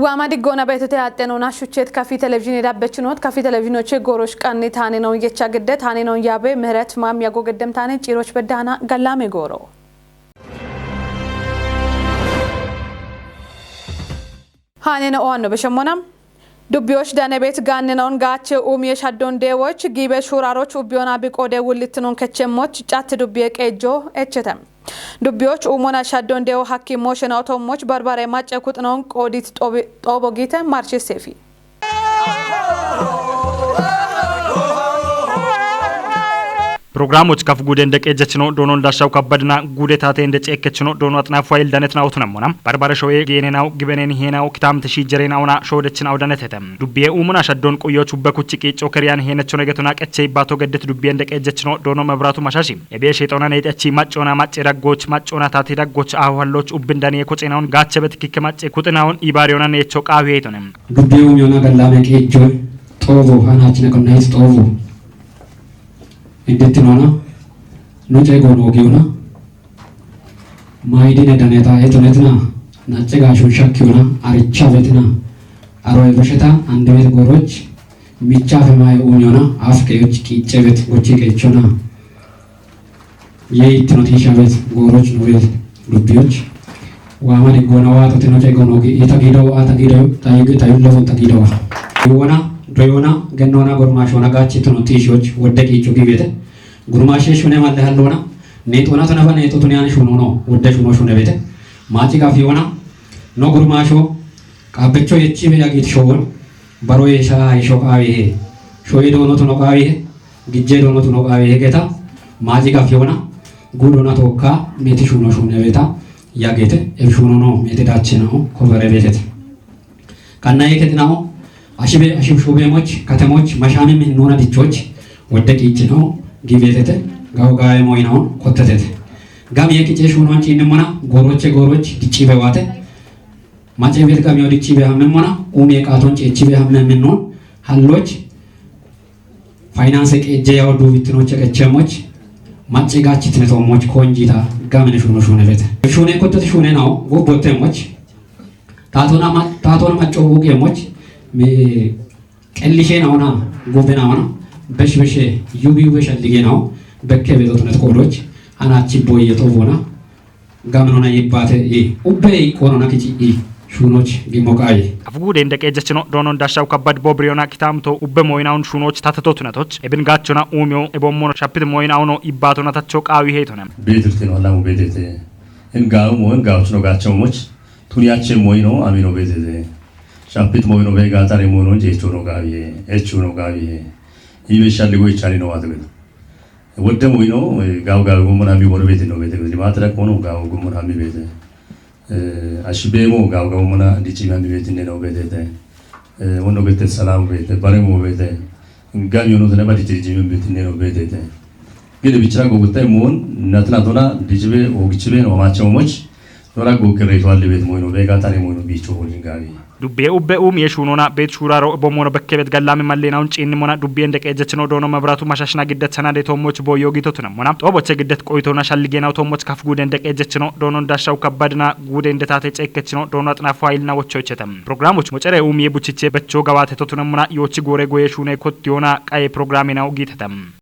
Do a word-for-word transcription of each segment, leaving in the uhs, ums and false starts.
Waama diggoona beetete aaxxenoona shuchet kafi televizhiine dabbechinoot kafi televizhiinoche goorosh qanni taanenoon yecha giddet haanenoon yaabe ምህረት ማሚያጎ ገደምታኔ ጪሮች በዳና ገላሜ ጎሮ. Haanena owaanno beshemmona. Dubbiyoch dane beet gaannenawun gaache uum yesh haddon deewoch giibe shuuraaroch ubbiyona biqoode wullittinon kechemmoch catti dubbiye qeejjo echete. Dubbiyoch uumona shaddon deewo hakki mooshena otoommoch barbare macce kuxinawun qoodit xoobo giite marshisseefi. Pirogiraamoch kaf guude indeqeejjechino doono indashaw kabbadina guude taate inde ceekkechino doono axinaafu hayil danetinaw tunemmona barbare shoye geenenaw gibenen heenaw kitaamte shiijjereenawna shoodechinaw danetete. Dubbiye uumuna shaddon quyoch ubbe kuchi qiicco keriyan heenechona getona qeche ibbato geddet dubbiye indeqeejjechino doono mebiraatu mashashi ebiye sheexona neexechi maccona macce daggoch maccona taate daggoch ahu halloch ubbin daniye koxeenawun gaachebet kikke macce kuxinawun ibaariyona neecho qaawi heytone. Dubbiye uumiyona gallaame qiijjoy xoobo hanaachina qonnayis xoobo. Iddettinoona, no ceegoon oogiyona, maayidine daneta etunetina, nacce gaashon shakkiyona, aricha betina, aroye bosheta, andewet gooroch, michafe maaye uuniyona, af keyoch qiiccebet gochi qeechona. Ye ittino tiishabet gooroch nobel dubbiyoch. Waama diggoona waatotino ceegoon oogi, ita giidowa, ata giidoyo, ta yiggi, ta yullofon ta giidowa. Iwona, doyona, gennoona, gormaashoona, gaachitino tiishoch, wodde qiicho giibete. Gurmaashe shune malle halloona, neexoona tonafa neexo tuniyan shunono, wodde shuno shunebete. Maaci gafiyoona, no gurmaasho, qaabbecho yechibe yagit showon, baro yeesha hayisho qaawihe, shoye doono tuno qaawihe, gijje doono tuno qaawihe geta, maaci gafiyoona, guudona tookka, meeti shuno shunebeta, yagete, eb shunono, meeti daachenao, kobare betete. Qannaye kexinao, ashibe ashibshubeemoch, katemoch, mashaamim hinnuuna dichoch, wodde qiicchinao, gibeetete, gawo gaaye moyinao, kottetete. Gam ye qice shuunoon ciinnimmona, gooroche gooroch, diccibe waate, mace bet gamiyo diccibe hammemmona, uumiye qaaton ceechibe hammemminnoon, halloch, faynaanse qeejje yawo duubittinoche qecheemmoch, macce gaachitine toommoch koonjiita gamine shuuno shuunefete. Shuune kottoti shuune nawo, gubbotteemmoch, Taatona macco huuqeemmoch qellishe naona gubbe naona besh beshe yubi yube shallige nao bekke beetotunet qoodoch hanachi boyye xoobona gaminona yibbaate i ubbe i qoonona kici i shuunoch gimmo qaaye. Afugude inde qeejjechino doonon dashaw kabbad boobiriyona kitaamto ubbe mooyinawun shuunoch taatetotunatoch ebin gaachona uumiyo eboommono shappit mooyinawuno yibbaatona tacho qaawi heytone. Beetirtino lamu beetete. Hin gaawo mooyin gaawchino gaachoomoch Tuni ache moyino amino betete. Shampit moyino be gatare moyino jechuno gawiye, echuno gawiye. Ibe shalli go ichani no wadu. Wodde moyino gaw gaw gomona mi woro beti no bete. Ni matra kono gaw gomona mi bete. Ashibe mo gaw gaw mona dichi mi beti ne no betete. Wono bete salam bete, bare mo bete. Gami ono tene ba dichi dichi mi beti ne no betete. Gede bichira go gutta mon natna tona dichibe o gichibe no macho moch. Nora go kere to alli bet moyno be ga tare moyno bicho woni gawi. Dubbiye ubbe um yeshunona bet shuraro bommono bekke bet gallame mallena un cinni mona dubbiye ndeke ejechino doono mabratu mashashna giddet sanade tommoch boyo gito tunamona. Xoboche giddet qoytona shalligena tommoch kaf gude ndeke ejechino doono dashaw kabbadna gude ndetate cekkechino doono atnafu hayilna wochochetam. Programoch mocere um ye buchiche becho gawate to tunamona yochi gore goye shune kottiyona qaye programena ugitatam.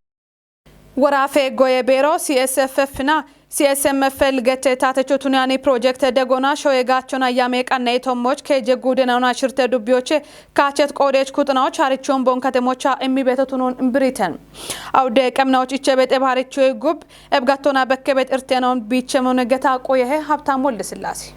Woraafe goye beero C S F F na C S M F L gette taatecho tuniyani pirojekte degona shoye gaachona yame qanne itommoch keeje guudenawna shirte dubbiyoche kaachet qoodech kuxunawoch harichon bonkatemocha immibeto tunon imbiriten. Awude qemnawoch ichebet eb harichoy gub eb gattona bekkebet irtenon biichemon geta qoyehe Habtaam Woldesillaase.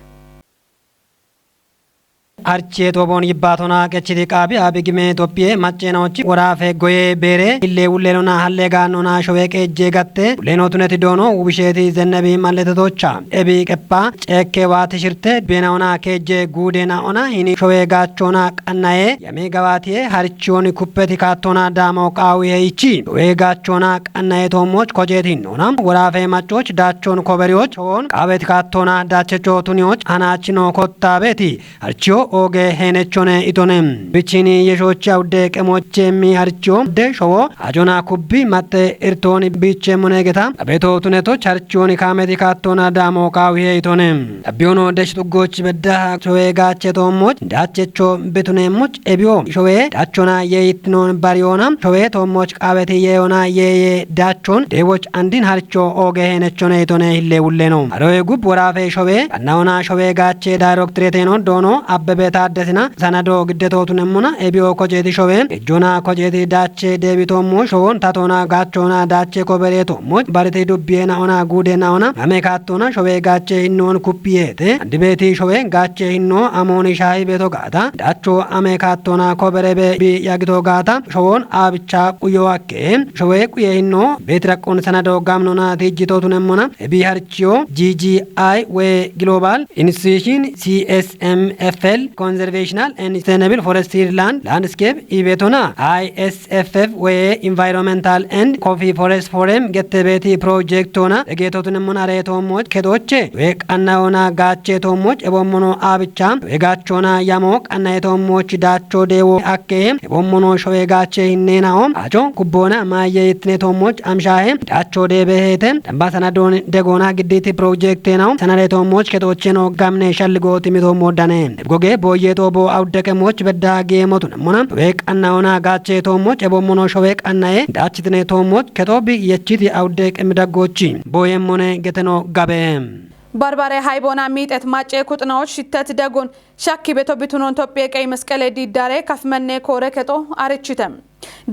Archie tobon yibbatona qechiti qaabi abigime Itophiye maccenochi woraafe goye beere ille wullelona halle gaannona showe qeejje gatte wulleno tuneti doono wubisheeti zennebi malletetocha ebi qepha ceekke waati shirte benaona keejje guudena ona hini showe gaachona qannaye yame gawaatiye harichiyooni kuppeti kaattona daamo qaawiye ichi showe gaachona qannaye toommoch kojeeti noona woraafe maccoch daachon koberiyoch towon qaaweti kaattona daachecho tuniyoch anaachino kottaabeeti Archiyo Oge heenechone itone. Bichini yeshochi awude qemoche mi harcho de showo. Ajona kubbi matte irtoni biche monegeta. Abeto tuneto charchoni kameti kattona damo kawihe itone. Abbiyono desh tuggoch bedda showe gache toommoch dachecho betune moch ebio showe dachona ye itnon bariona showe toommoch qaweti yeona ye ye dachon dewoch andin harcho oge heenechone itone hille wulleno. Aroye gub worafe showe annaona showe gache directorate no doono Abbebe Taaddesina sanado giddetootunemmona ebio kojeti showe ejjona kojeti dache deebitoommo showon tatona gachona dache kobereetoommo barete dubbiye naona guude naona ame kattona showe gache hinnoon kuppiyeete. Andibeti showe gache hinno amooni shahi beto gaata dacho ame kattona koberebe bi yagito gaata showon abicha quyo akke showe quye hinno betiraqon sanado gamnona tijjitootunemmona ebi harchiyo G G I we Global Institution C S M F L Conservational and Sustainable Forestry Land Landscape ibetona I S F F we Environmental and Coffee Forest Forum getebeti project ona egeetotunemmona reetoommoch kedoche we qannaona gache toommoch ebommono abicha we gachona yamo qannaye toommoch dacho dewo akke ebommono showe gache hinneenao acho kubboona maaye ittine toommoch amshahe dacho deebe heete damba sanadon degoona gidditi project naw sanade toommoch kedocheno gamne shalligo timito moddane ebgoge boye toobo awude qemoch bedda geemotunemmona we qannaona gache toommoch ebommono showe qannaye dachitine toommoch ketobi yechiti awude qemidaggochi boyemmone geteno gabe. Barbare hayboona miixet macce kuxinaዎች ሽተት ደጎን ሻኪ ቤቶ ብትኖን ኢትዮጵያ ቀይ መስቀል ዲዳሬ ከፍመኔ ኮረ ከጦ አርችተም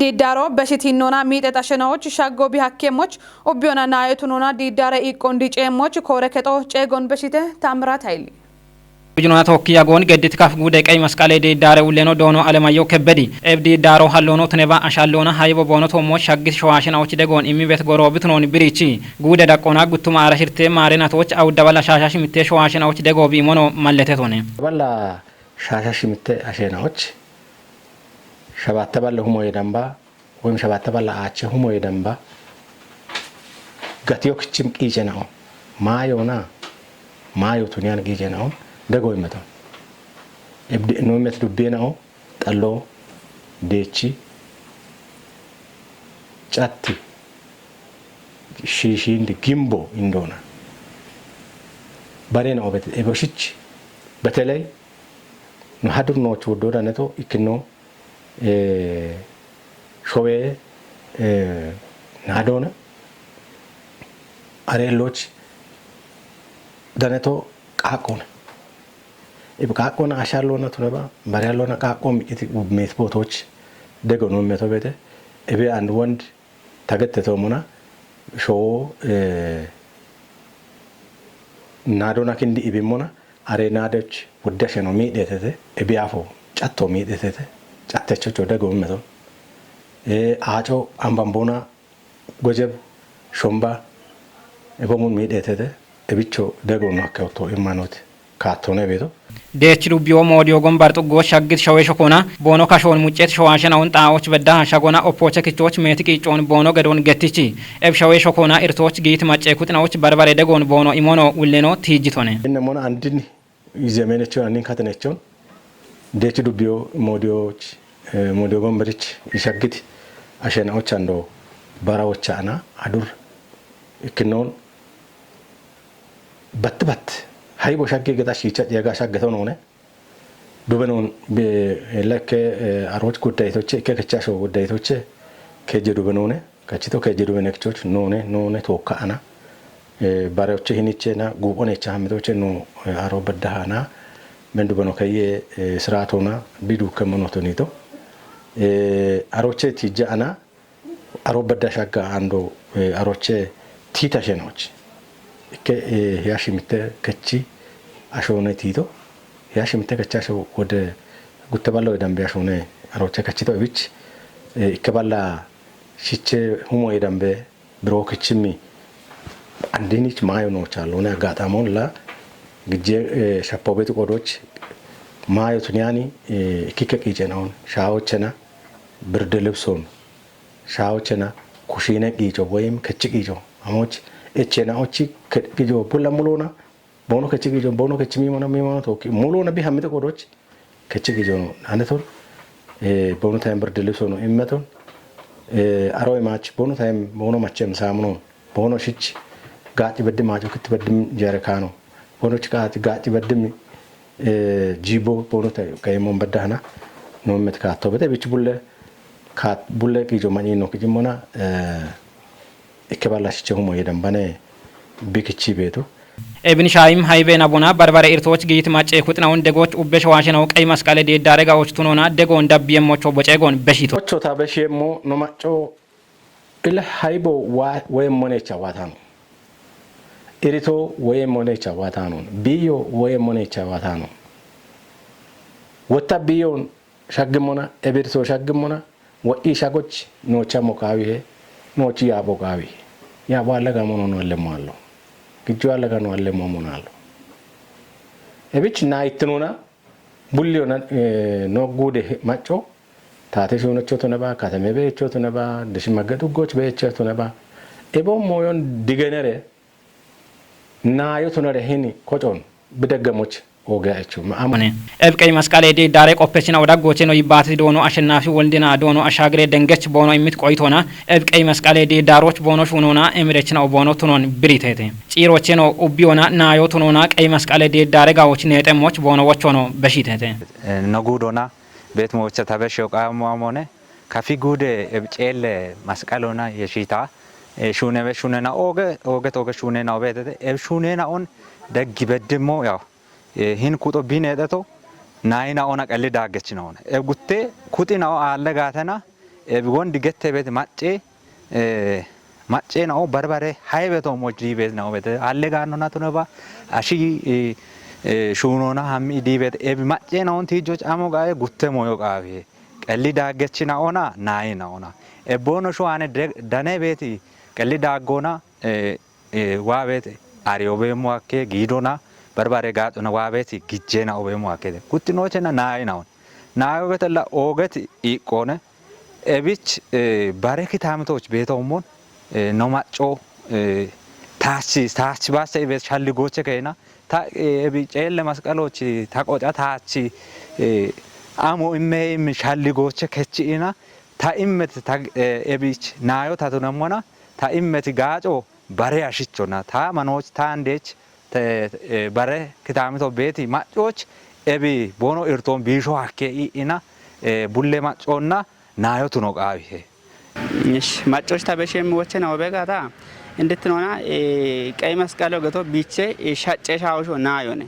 ዲዳሮ በሽት ሂኖና ሚጤ ጣሸናዎች ሻጎ ቢሃኬሞች ኦቢዮና ናየቱኖና ዲዳረ ኢቆን ዲጬሞች ኮረ ከጦ ጬጎን በሽተ ታምራት ኃይል Bujunona tokki yagoon geddit kaf guude qey masqalee diiddaare ulleno doono Alemayyoo Kebbedi. Eb diiddaaro halloono tuneba ashalloona haybo boono toommo shaggit showaashinaoch degoon immibet goroo bitunoon birichi. Guude daqqoona guttuma ara shirte maarenatoch awudda balla shaasha shimitte showaashinaoch degoo biimono malletetone. Balla shaasha shimitte asheenaoch shabatte balle humoye damba woyim shabatte balla aache humoye damba gatiyo kichim qiicenao maayoona maayo tuniyan qiicenao dego imeton ibdi no imet dubbiyenao xallo deechi catti shiishindi gimbo indoona barena obet eboshich beteley no hadur nooch woddodaneto ikkino showee naadoona areelloch daneto qaaqqoona ibi qaaqqoona ashalloona tuneba bareyalloona qaaqqoo micciti meetibootoch dego nuummeto beete ibi and wond tagettetoommona showoo naadoona kindi ibimmona Areenaadoch wudda sheno miidheetete, ebiyaafo catto miidheetete, cattechocho degoommetoon, ee, aaco ambamboona gojeb shomba ebomun miidheetete, ebicho degoonno hakke otto immanoti kaattoone beeto. Deech dubbiyo moodiyo gombar xuggo shaggit shawee shokoona boono kashoon muccet showaashenawun xaa'och beddaha shagona oppooche kichooch meeti qiiccoon boono gedoon gettichi. Eb shawee shokoona irtooch giit maccee kuxinaoch barbare degoon boono imono wulleno tiijjitone. Inne mona andin zemenechon andin katenechon deechi dubbiyo moodiyoch moodiyo gomberich ishaggit ashenaoch ando barawocha ana adur ikkinoon bat bat haybo shagge geta shiicha ceega shaggeto noone. Dubenoon lekke aroch guddaytoche ikke kechasho guddaytoche kejje dubenoone kachito kejje dubenekchoch noone noone tookka ana bareoche hinichena guuphonecha hammitoche no aro beddaha ana men dubeno keye siraatona bidukke monotonito aroche tijja ana Aro bedda shagga ando aroche tita shenoch ikke hiya shimitte kechi ashone tito hiya shimitte kechi asho wode gutte ballo dambe ashone aroche kechito ibich ikke balla shiche humo dambe biro kechimi andinich mayo no chalone agatamon la gije shapo beti qodoch mayo tunyani ikkike qicenaon shaochena birde libson Shahochena kushine qiicho woyim kechi qiicho amoch echena ochi qiicho bulla mulona bono kechi qiicho bono kechi mimona mimona toki mulona bi hamite qodoch kechi gijono aneton, eh, bonu time bird lisono immeton, eh, aro imach bonu time mono machem samuno, bono shich gati beddi macho kitti beddi jere kano, bono chikati gati beddi, eh, jibo bonu time kayemon beddahna, no met ka to bete bich bulle, kat bulle gijo mani no kijimona, eh, ikke balla shiche humo yedambane bikichi betu. Ebin Shaim Hayben Abuna Barbare Irtoch Git Mace Kutnaun Degoch Ubbe Shawashenau Qey Masqale Di Daregaoch Tunona Degon Dabbiyemocho Bocegon Beshito. Ocho ta beshiyemmo no macco il haybo wa-, wayem monecha watano. Irito wayem monecha watano. Biyo wayem monecha watano. Wata biyon shaggimona, ebirso shaggimona, wa i shagoch nocha mo kawihe, nochi yabo kawihe. Yabo allaga mono no allemo allo. Gijjo allaga no allemo mono allo. Ebich na itnuna, bulli ona, eh, no gude he-, macco, tate shunocho tunaba, katame becho tunaba, dishimagadu goch becho tunaba. Ebo moyon digenere, nayo tunare hini kochon, bidegamoch, oge echu. Ma amone. Eb Qey Masqale Di Dare Qoppechina Odagocheno Yibbati Doono Ashennafi Woldina Doono Ashagire Dengech Boono Immit Qoytona, Eb Qey Masqale Di Daroch Boono Shunona, Emirechina Obono Tunon Biritete. Cirocheno Ubbiona, Nayo Tunona, Qey Masqale Di Dare Gawoch Neexemoch Boono Wochono Beshitete. Eh, no gudona, bet mocha tabe shoqa mo amone, kafi gude eb ceelle masqalona yeshita, eh, shunebe shunena oge, oge toge shunena obetete, eb shunena on daggi beddimo yaw, eh, hin kuxo binedeto, nayina ona qalli daggechina ona. Eb gutte kuxina o alle gatena, eb gondi gette bet macce, eh, macce na o barbare haybe to moj dibe na o bete alle ganno na tuneba, ashi, eh, eh, shuno na hammi dibe eb macce na on tijo camo gae gutte moyo qawe. Qalli daggechina ona, nayina ona. Eb bono shuane de-, dane beti, qalli daggona, eh, eh, wa beti, ari obe mo akke gidona, barbare gatona wa beti, gijjena obe mo akke. Kuttinochena nayina on. Nayo betella ogeti iqone, ebich, eh, bare kitamitoch beto mon, eh, no macco, eh, tachi, tachi basse ibet shalli goche kena, ta, eh, ebi ceelle masqaloch ta qoca tachi, eh, amo imme, imme shalli goche kechi ina, ta immet ta, eh, ebich nayo ta tunamona, ta immet gaco bare ashichona, ta manoch ta andech, te, eh, bare kitamito beti maccoch, ebi bono irton bisho hakke i ina, eh, bulle macconna nayo tuno qawihe. Ish, maccoch ta beshem wochena obegata, inditnona, eh, Qey Masqale ogeto biche, eh, shacce shawusho nayone.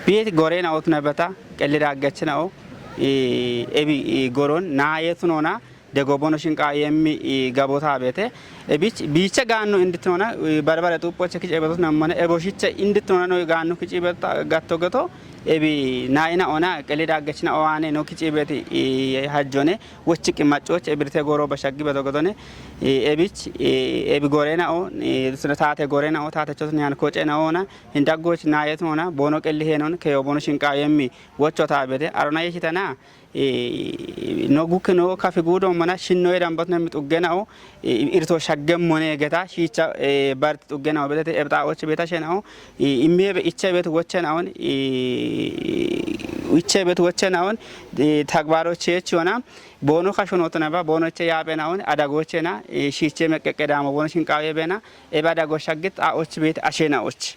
Biet gorena otna beta, qalli daggechina o, eh, ebi, eh, goron, naye tunona, dego bono shinqa yemmi, eh, gabota bete. Ebich, biche ganno inditnona, eh, barbare xupoche kiche betos namone, ebo shiche inditnona no ganno kiche beta gatto geto, ebi nayina ona, qalli daggechina o ane no kiche beti, eh, hajjone, wochiqi maccoch, ebirte goro bashaggi beto getone, eh, ebich, eh, ebi gorena o, eh, sura tate gorena o, tate chot nyan koche na ona, hindaggoch nayet ona, bono qalli henon, keyo bono shinqa yemmi, wocho ta bete, arona yeshitana, eh, no gukke no kafi gudo mana, shinno yedan botna mit uggena o, eh, irto shaggem mone geta, shicha, eh, bart uggena o betete, ebta och beta shena o, eh, immi ebe iche bet wochena on, eh, iche bet wochena on, eh, tagbaro chechona, bono kashonotna ba, bono che yabena on, adagochena, eh, shiche meqqeqqe damo, bono shinqa yebena, eba adago shaggit, a och bet ashena och.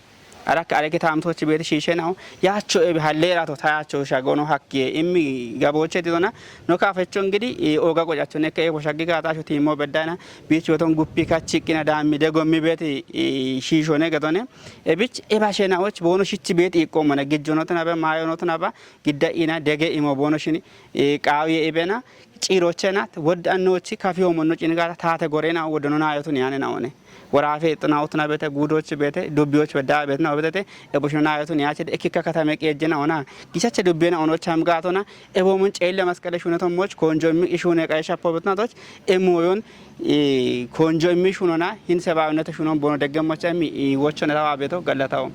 Arak areke tamtoch beti shishenao, yacho ebi hallera to tayacho shagono hakke immi gaboche didona, no kafecho ngidi, e, oga qocacho neke e boshaggi gata sho timo beddana, bich weton guppi kachi qina dammi de gommi beti, e, shishone gedone, e bich e bashenaoch bono shichi beti iqqomana, gijjonotna be mayonotna ba, gidda ina dege imo bono shini, e, qawiye ibena, cirochena, wod annochi kafi homonno cini gata tate gorena wodono nayotun yane naone. Warafe itna utna bete, gudoch bete, dubbiyoch bedda bete na betete, e boshno nayotun yache de ekika katame qejena ona. Gichache dubbena ono cham gatona, e bomon ceelle masqale shunaton moch, konjo mi ishune qay shapo betna doch, e moyon, e, konjo mi shunona, hin sebaunete shunon bono degge mocha mi, e, wochona tawa beto, gallatawo.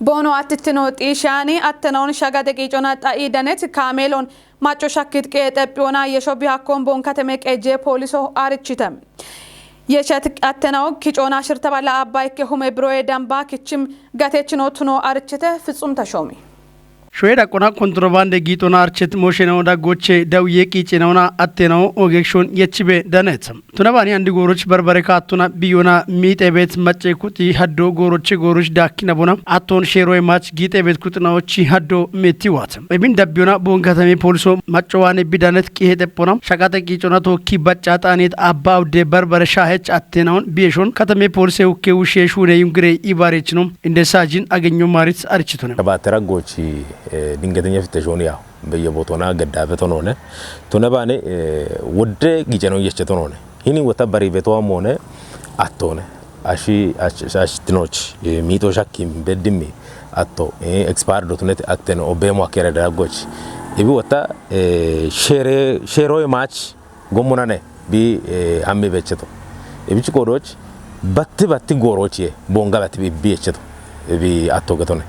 Boono attittino xiishshaani attenaon shaga deqiicona xai danet kaameelon macco shakkit qeexephiona yesho bihakkon boon kateme qeejjee pooliso aarichite. Yeshet attenao kicoona shirtaballa abba ikke hume biroye damba kichim gatechino tuno aarichite Fitsum Tashoomi. Shoye daqqona kontirobaande giixona archet mooshenao daggoche dawiye qiicena'ona attenao ogeekshon yechibe danet. Tuna baani andi gooroch barbare kaattona biyyoona miixee beet maccee kuxi haddoo gooroche gooroch daakkina bona attoon sheerooye maach giixee beet kuxinaochi haddoo meetti waata. Ebin dabbiyoona boon katame pooliso macco waane bidanet qihe xephona shaqaxe qiicona tookki baccaa xaaneet abbaa uddee barbare shaahech atteenaon biyeshon katame poolise ukke wushe shuune yungire ibaarechino. Inde saajin agenyo maarit arichitone. Kabaate raggoochi, eh, dingetenya fitteshooni yawo. Beyye bootona gaddaabetonoone. Tune baane, eh, wodde qiiceno yechetonone. Hini wota bari betowa moone attone. Ashi, ash-, ashtinoch, eh, miito shakki beddimmi atto, eh, expire dotunet atten obemo akere daggoch. Ibi wota, eh, shere, shero e mach gomunane bi, eh, hammi becheto. Ibich kodoch batti batti goroch ye bonga batti bi, bi echeto. Ibi atto getone.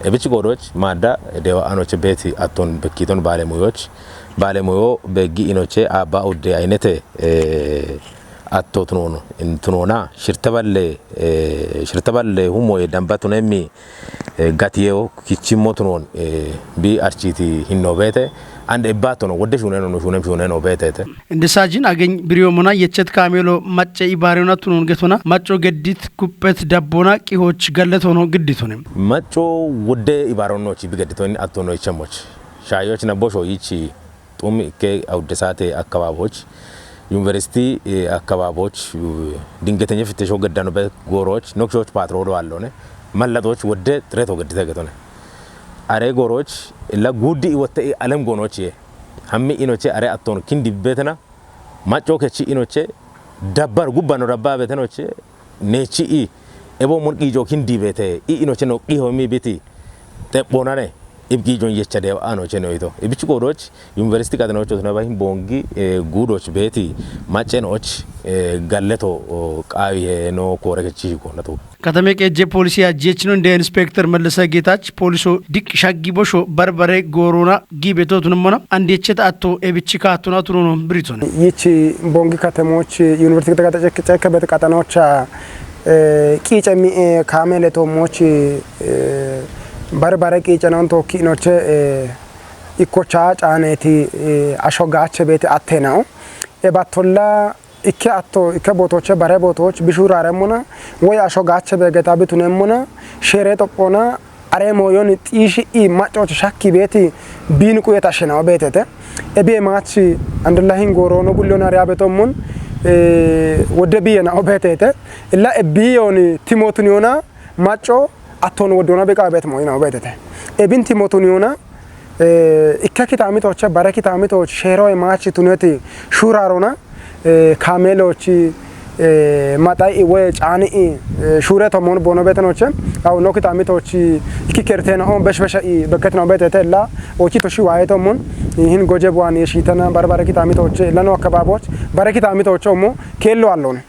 Ibich kodoch madda dewa anoche beti atton bekiton bale muyoch. Bale muyo begi inoche abba udde aynete, eh, atto tunono. In tunona shirta balle, eh, shirta balle humo ye damba tunemi, eh, gatiyewo kichimmo tunon, eh, bi architi hinno bete. Ande ebba tono wodde shuneno no shunem shuneno betete. Inde saajin ageny biriyo mona yechet kaamelo macce ibaariyona tunon getona macco geddit kuppet dabbona qihoch gallet hono gidditone. Macco wodde ibaaronno chi bi gedditoin attono ichemoch. Shaayoch na bosho yichi xum ikke awudde saate akkababoch, yuniversiti, eh, akkababoch, eh, dingetenya fittesho geddano be gooroch, nokshoch patrolo allone, malladoch wodde treto geddite getone. Are gooroch, illa guddi iwotte i alem goonoch ye. Hammi inoche are atton kindi betena, macco kechi inoche, dabbar gubbano dabba betenoche, nechi i, ebo mun qijo kindi bete, i inoche no qiho mi biti, xephonane, ib qijon yecha dewa anoche no ito. Ibich kodoch, yuniversiti qatenocho tuna bahin bongi, eh, gudoch beti, maccenoch, eh, galleto, o, qawi he no kore kechi ko natu. Katame qeejje poolisiya jeechino inde inspekter Mellese Geetaach pooliso diq shaggi bosho barbare goorona giibeto tunemmona andecheta atto ebichi kaattona tunono biritone. Yichi bongi katemoch yuniversiti gata cek-, cek bet qaxanocha, eh, qiice mi, eh, kaamele toommoch, eh, barbare qiicenon tookki inoche, eh, ikkocha caaneti, eh, asho gaache beeti attenao. E battolla ikke atto, ikke bootoche bare bootoch bishuraremmona, woy asho gaache beegeta bitunemmona, shere xophona, are moyon xiishi i maccoch shakki beeti bin quyeta shenao beetete. Ebiye maach andella hin goorono bullona riya betommon, eh, wodde biyenao beetete. Illa ebiyon timotun yona, macco atton woddona beqa bet moyina obetete. Ebin timotun yona, eh, ikke kitamitoche, bare kitamitoch, shero e maach tuneti shurarona, eh, kamelochi, eh, matai i woye caani i, eh, shure tomon bono betenoche, aw no kitamitochi iki kertena on besh besh i beketna obetete la, ochi toshi waye tomon, hin goje buan ye shitana barbare kitamitoche, lano akkababoch, bare kitamitoche omo, kello allone.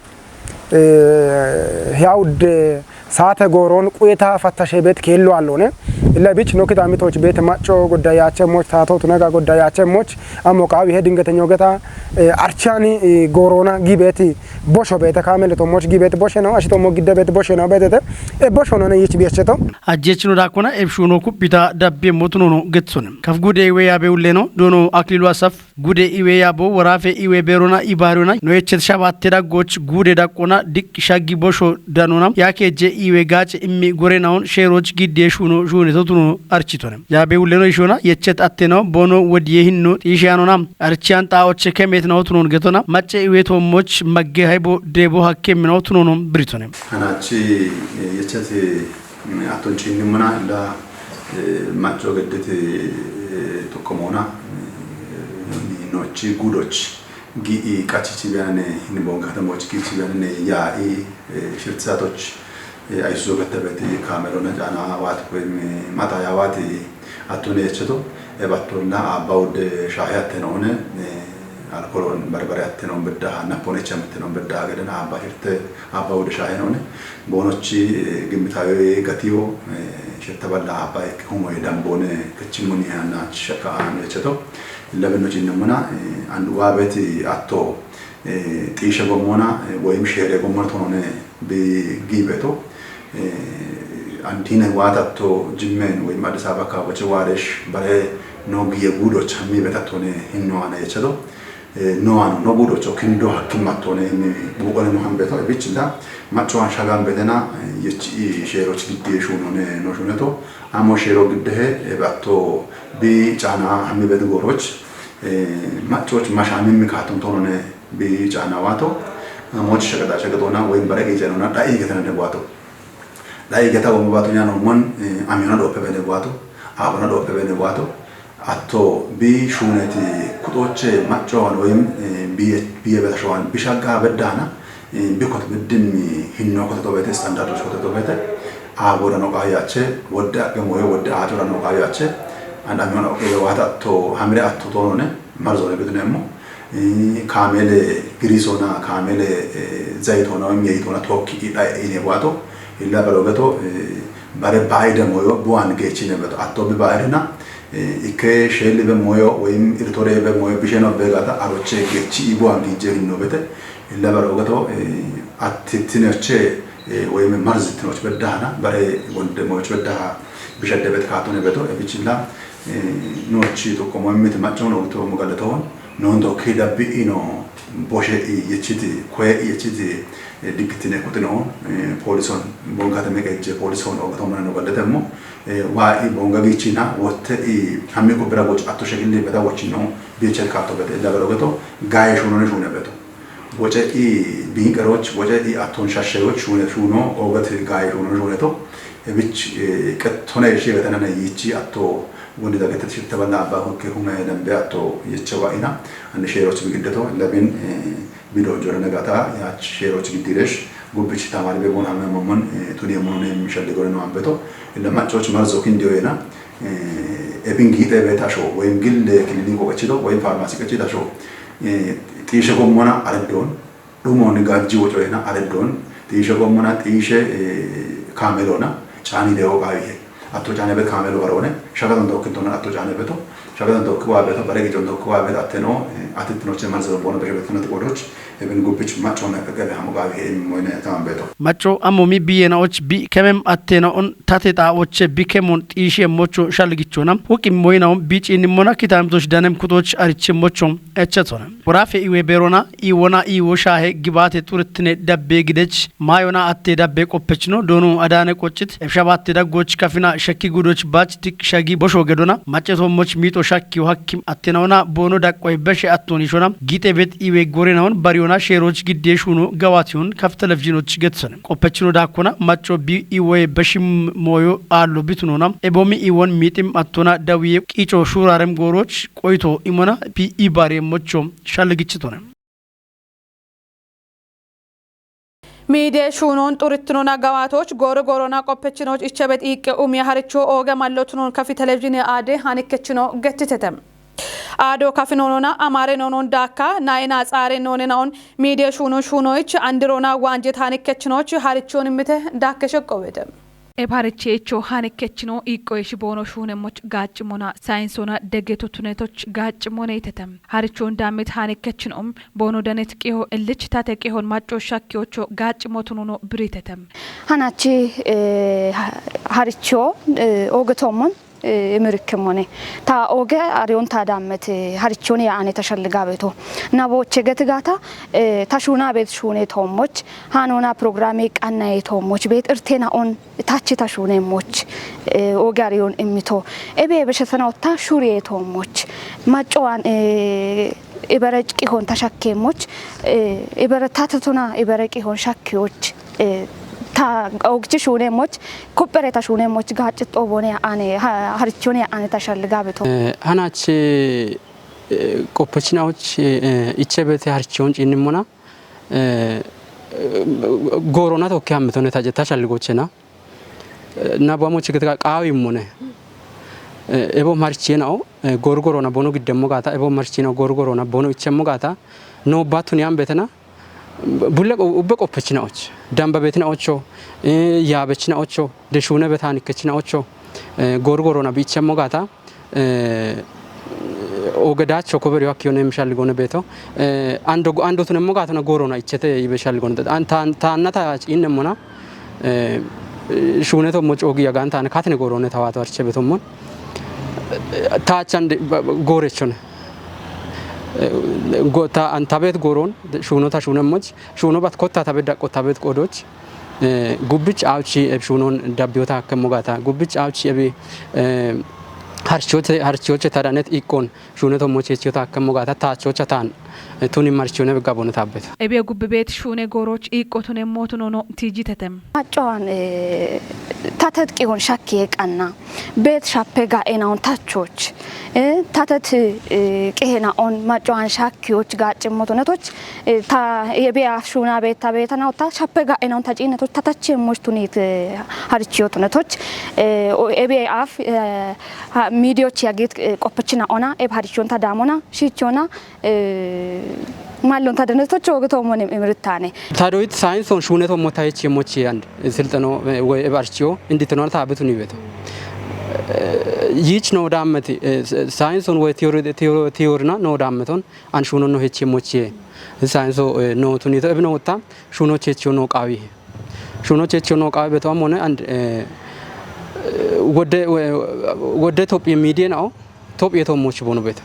Eh, hiya wudde saate gooron quyeta fattashe beet keello allone. Illa bich no kitamitoch beet macco goddayachemmoch, taato tunaga goddayachemmoch, ammo qaawi he dingetenyo geta, eh, archani, eh, goorona gi beeti bosho beete kaamele tommoch gi beeti boshe no, ashi tommo gidde beeti boshe no beetete, e bosho none yich biyecheto. Ajjechino dakkona ebshuno kubbita dabbe motunono getsone. Kaf gude iwe yabe ulleno, dono Aklilu Asaf, gude iwe yabo, warafe iwe berona, ibarona, no yechet shabatte daggoch, gude daqqona, diq shaggi bosho danona, yakeje iwe gaache immi gore naon, sheroch gidde shuno, shune totuno architone. Yabe ulleno ishona, yechet atteno, bono wodiye hinno, xiishiyanona, archiyan xaoche kemet na otunon getona, macce iwe tommoch, magge haybo, debo hakkemina otunono britone. Kanachi, eh, yechet, eh, atton cinnimana illa, eh, macco geddete, eh, tokkomona, eh, nochi gudoch gi i qachichi biyanane, hin bonga katamoch gichi biyanane ya i, eh, shirtsatoch, eh, aysuzo ketebeti kamelona cana wat koyim, eh, mata ya wati attone echeto, e battonna abba wudde shahe attenone, eh, alkolon barbare attenon bedda, napone chamettenon bedda, gedena abba hirte, abba wudde shahe none, Boonochi, eh, gimmitawe gatiyo, eh, shetta balla abba ikke humoye dambone kechimuni hanna shakka anu echeto. Illa benno cinnemmona, eh, andu wabeti atto, eh, xiishe gommona, eh, woyim shere gommona tonone bi gibeto. Eh, Andine watatto jimmen weyim Addis Ababa kaboche waresh bare no giye gudoch hammi betatone hinno ana yechado. No ano no gudocho kindo hakkim mattone inni buqone no hambeto ebichilla maccuwan shagan bedena yechi sheroch gidde shunone no shuneto amo shero giddehe ebatto bi cana hammi bedu goroch maccoch mashamin mikatum tonone bi cana wato amoch shagada shagadona weyim bare gijenona dai getana de wato. Dai geta wommo bato nyano mon amiyona doppe bene wato abona doppe bene wato atto bi shuneti kutoche maccowan weyim biye biye beta showan bishaga beddana bikot beddin hinno koto tobete standardoch koto tobete abora no qayache wodde aqe moyo wodde atora no qayache and amiyona oqe wata atto hamire atto tonone marzone bidnemo kamele girisona kamele zaytona weyim yeytona tokki idha ine wato illa barogeto bare bayde moyo buwan gechine beto atto bi baydena ikke sheli be moyo weyim irtore be moyo bisheno be gata aroche gechi ibuwan gije hinno bete illa barogeto attitinoche weyim marzitinoch beddahana bare wonde moyoch beddaha bishadde bet katone beto ebichilla nochi to komo immiti maccono to mugaletoon non to kida bi'ino boshe i yechiti kwe i yechiti dikkitine kutino polison bongate meqeje polison ogato manano galletemo wa i bonga gichina wotte i hammi ko bira goch atto shegilli beta wochino bichel katto bete illa berogeto gaye shunone shune beto woce i binqeroch woce i atton shashsheroch shune shuno ogat gaye shuno shuneto ebich qettone shi betanana yichi atto wondi dagete shirte balla abba hokke hume dambe atto yeche wa'ina ande sheroch bigiddeto labin bido jora nagata yach sheroch giddiresh gubbich tamari be bon hamme momon tuni monone mishalli gore no ambeto illa maccoch marzo kindiyo yena ebin gite be tasho weyim gille kilini ko qachido weyim farmasi qachido tasho xiishe gommona areddon dhumon gajji wocoyena areddon xiishe gommona xiishe kaamelona caani dewo qaawihe atto caane bet kaamelo barone shagadan tokkintona atto caane beto shagadan tokki waa beto bare gijon tokki waa bet atteno atittinoche marzero bono beshe betinati qodoch ebin gubbich maccona qaqebe hamo qaawihe emi moyne taman beto. Macco amomi biyenaoch bi kemem attenaon tate xaawoche bi kemon xiishe mocho shalgichona huqim moynaon bi ciinimona kitamitoch danem kutoch ariche mocho echetona. Worafe iwe berona iwona iwo shahe gibate xuritine dabbe gidech mayona atte dabbe qoppechino dono adane qoccit ebshabatte daggoch kafina shakki gudoch bach dik shagi bosho gedona macceto moch mito shakki hakkim attenaona bono daqqoy beshe attonishona gite bet iwe gorenaon bariyona sheroch gidde shuno gawatihon kaf televizhinoch getsone qoppechino dakkona macco bi iwoye beshim moyo allo bitunona ebomi iwon mitim attona dawiye qico shurarem goroch qoyto imona bi ibare mocho shalgichitone. Miidiye shuunoon xurittinona gawaatooch gooro goorona qoppechinoch ichebet iiqqe umiya haricho ooge mallotunon kafi televizhine aade hanikkechino gettitete. Aado kafi noonona amaare noonon daakka nayena xaare noone naon miidiye shuunon shuunoyich andirona waanjet hanikkechinoch harichon immite daakke sheqqowete. Eb haricheecho hanekkechino iiqqoye shiboono shuunemmoch gaaccimona sayinsona degeto tunetoch gaaccimone yitete. Harichoon daammit hanekkechino boono danet qiho illich tate qihon macco shakkiyocho gaaccimo tununo biritete. Hanachi haricho oogetoomon imirikkemmone. Ta ooge ariyoon ta daammit harichoon yaa'ane tashalligabeto. Nabooche getigaata ta shuunabeet shuunetoommoch hanona programe qannaye toommoch beet irtena on tachi ta shuunemmoch oge ariyon immito ebe beshetena otta shuriye toommoch maccowan ibere qihon ta shakkeemmoch ibere tatetona ibere qihon shakkiyoch ta ogchi shuunemmoch kuppere ta shuunemmoch gaacci xoobone ane harichone ane ta shalligabeto. Hanach qoppechinawoch ichebete harichon ciinnimmona goorona tokki hammitone taje tashalligochena nabuwa mochi gitiga qaawi immone ebo marchienao goru gorona bono giddemmo gaata ebo marchienao goru gorona bono ichemmo gaata no battuni ambetena bulle ubbe qoppechinaoch dambabetinaocho yaabechinaocho deshune betanikkechinaocho goru gorona biichemmo gaata ogedacho koberiyo hakkiyo nem shalligone beeto ando ando tunemmo gaatona gorona ichete ibe shalligone taannata ciinnemmona Shuuneto moch ogi yagan tane katne gorone tawato arche betommon. Tachan de ba- ba- gorechone. Go ta an tabet goron shuunota shuunemoch shuuno bat kotta tabet daqo tabet qodoch. Gubbich awchi eb shuunon dabbiyota akkemmo gata gubbich awchi ebi harchoche harchoche tadanet iqqon shuuneto mochechiyota akkemmo gata tachocha tan tuni marchione begabone tabbeta. Ebiye gubbi beet shuune gooroch iiqqotunemmotunono tiijitetem. Maccowan tatet qiyon shakki yeqanna beet shappe ga'enawon tachoch tatet qehena'on maccowan shakkiyoch gaaccimmotunetoch ta ebiye af shuuna beetta beetanaw ta shappe ga'enawon ta ciinnetoch ta tachemmoch tunit harichiyotunetoch ebiye af midiyoch yagit qoppechina'ona eb harichon ta daamona shiichona mallon ta denetoch oogitoomon imiritane. Tadoyit saayinsoon shuunetommo tayechi mochi and silxeno woy ebarchiyo inditino taabitun ibeto. Yiich no daammeti saayinsoon woy tiyorina no daammeton an shuunon no hechi mochi saayinso no tunito ebino wotta shuuno chechiyo no qaawi shuuno chechiyo no qaawi beto ammone and wodde wodde tophiye midiye na'o Tophiye tommoch bono beeta.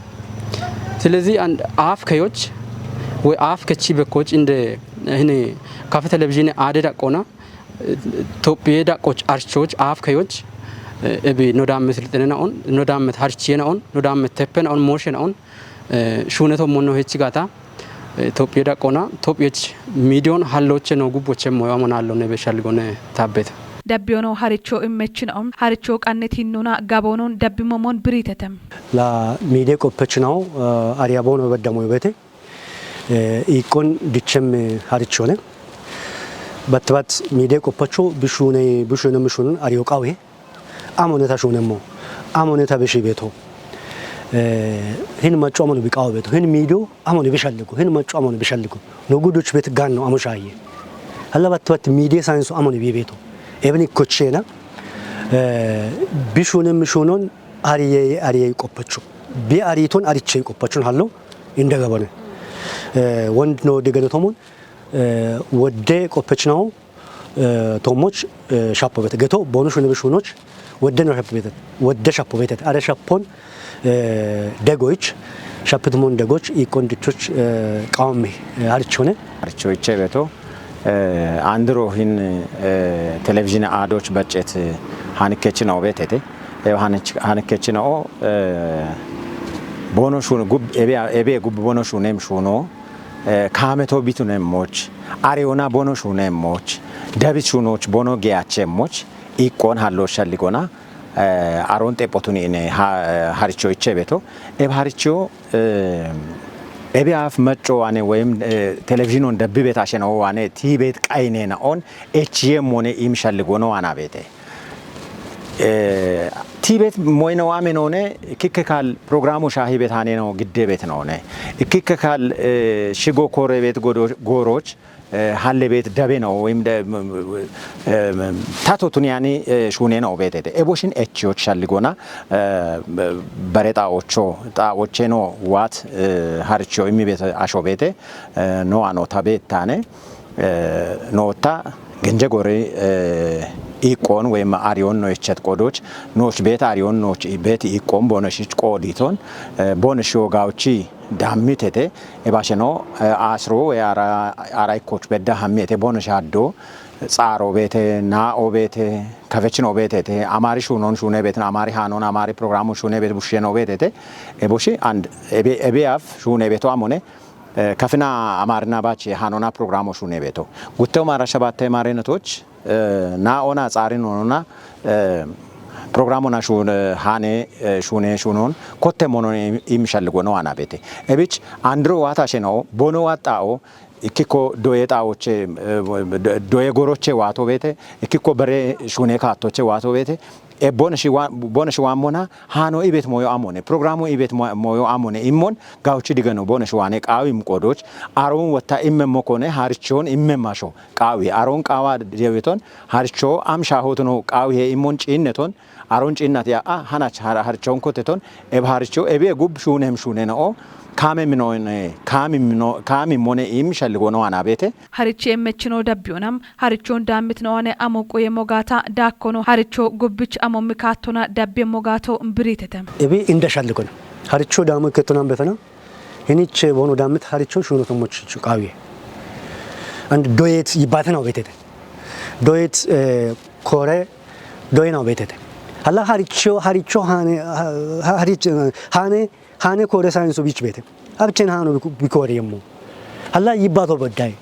Silezi and aaf keyoch woy aaf kechi bekkoch inde hini kafe televizhine aade daqqona tophiye daqqoch archoch aaf keyoch ebi no damme silxene na'on no damme harchiye na'on no damme teppe na'on moshe na'on shuune tommonno hechi gata tophiye daqqona tophiyech midiyon halloche no gubboche moyo amonallo ne beshalgone tabbeta. Dabbiyono haricho immechina'on haricho qannet hinnona gaboonon dabbimomon biritetem. La miide qoppechinaw ariya boono beddamoy bete iiqqon dichem harichone battibat miide qoppecho bishune bishune mishunun ariyo qawe amone ta shunemmo amone ta bishi beto hin macco amone biqawo beto hin miido amone bishalligo hin macco amone bishalligo no gudoch bet ganno amo shaye hala battibat miide sainso amone bi beto ebni kochena bishune mishunon ariye ariye qoppecho bi ariton ariche qoppechon hallo indagabane wond no degano tomon wodde qoppechinaw tommoch shapo bete geto bonu shune bishunoch wodde no shapo bete wodde shapo bete are shapon degoich shapitmon degoch iqon dichoch qawmi harichone harichoiche beto andro hin televizhine adoch baccet hanikechinaw betete ew hanikechinaw bono shun gub ebe ebe gub bono shunem shuno kaameto bitunemmoch ariyona bono shuunemmoch dabit shuunoch bono geyachemmoch iqqon hallo shalligona aron xephotun ine haricho iche beto eb haricho ebe af macco wane woyim televizhinon dabbi bet asheno wane ti bet qaynena on echiyemmone im shalligono wana bete Tibet moyne wame none kikke kal programu shahi bet hane no gidde bet none kikke kal shigo kore bet godo goroch halle bet dabe no wim de tato tunyani shune no betete eboshin echo shalligona bare ta ocho ta oche no wat harcho imi bet asho bete no ano tabetane Noota genje gore iiqqoon woyim ariyoon noyichet qoodoch nooch beet ariyoon nooch beet iiqqoon booneshich qooditon boonesh yoogawuchi daammitete ebasheno aasiro woy ara ara ikkoch bedda hammiete boonesh haddo xaaro beete naa'o beete kafechino beetete amaari shuunon shuune beetin amaari haanon amaari programun shuune beet bushsheno beetete eboshi and ebe ebe af shuune beeto amone Kafina Amarina bache hanona programo shune beto. Gutteo mara shabatte marenetoch na ona tsarin onona programo na shun hane shune shunon kotte monon im shalgo no ana bete. Ebich andro wata sheno bono watao ikiko doye taoche doye goroche wato bete ikiko bere shune katoche wato bete E bonesh wa bonesh wa mona hano ibet moyo amone programu ibet moyo amone immon gawchi digano bonesh wane qawim qodoch aron wata imme mokone harchon imme masho qawi aron qawa deweton harcho am shahotono qawi he immon cinneton aron cinnat ya a hanach harchon koteton eb harcho ebe gub shunem shuneno Kaame minoone, kaami mino-, kaami mone iim shalligono anaabete. Harichi emmechino dabbiyonam, harichon daammit noone amo quye mogata daakkono haricho gubbich amo mikaattona dabbiye mogato biriitete. Ebi inda shalligono. Haricho daamo ikkettonan betana. Hiniche bono daammit harichon shuno tommoch chuqawiye. And doyet yibatena obetete. Doyet, eh, kore doyena obetete. Hala haricho, haricho hane, ha-, ha-, haricho hane, hane kore sainso bich bete. Abchen hano biku-, bikore yemmo. Hala yibato bodday.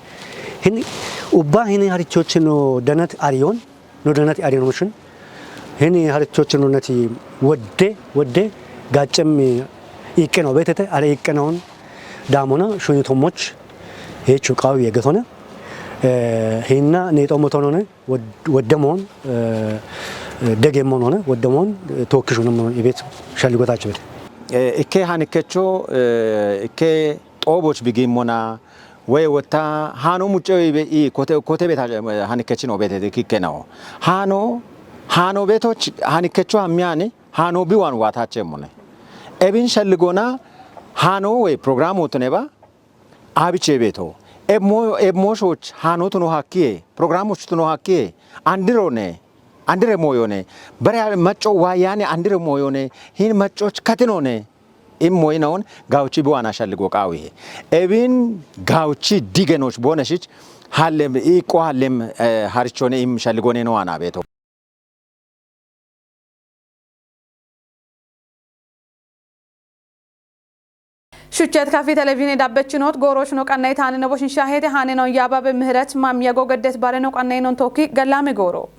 Hin ubba hini harichoche no danat ariyon, no danat ariyon mushin. Hini harichoche no nati wodde, wodde gaccem iqqeno betete, are iqqenon damona shuyu tommoch hechu qawi yegetone. Eh, hinna ne tomotonone. Wod-, woddemoon, eh, eh, degemoon hone, woddemoon, eh, tookkishuun immoo ibeet shalligotaach bete. Eh, ikke hanikkecho, eh, ikke xooboch bigimmona, wey wotta haano mucce ibe i kote, kote beta, eh, hanikkechin obete ikke nao. Haano, haano betoch hanikkecho hammiyani, haano biwan waatachemone. Ebin shalligona, haano wey program utuneba, Abiche beto. Ebmo, ebmo shoch hano tuno hakkiye, programoch tuno hakkiye, andirone, andire moyone, bare macco wayane andire moyone, hin maccoch katinone, im moyinaon gawchi biwana shalligo qawihe. Ebin gawchi digenoch boneshich, hallem, iqo hallem, eh, harichone im shalligone no ana beto. Shuchet kafi televizhine dabbechinot goorosh no qannay taane no boshin shahete hane no yababe mihret mam yago gaddet bare no qannay non tokki gallame gooro.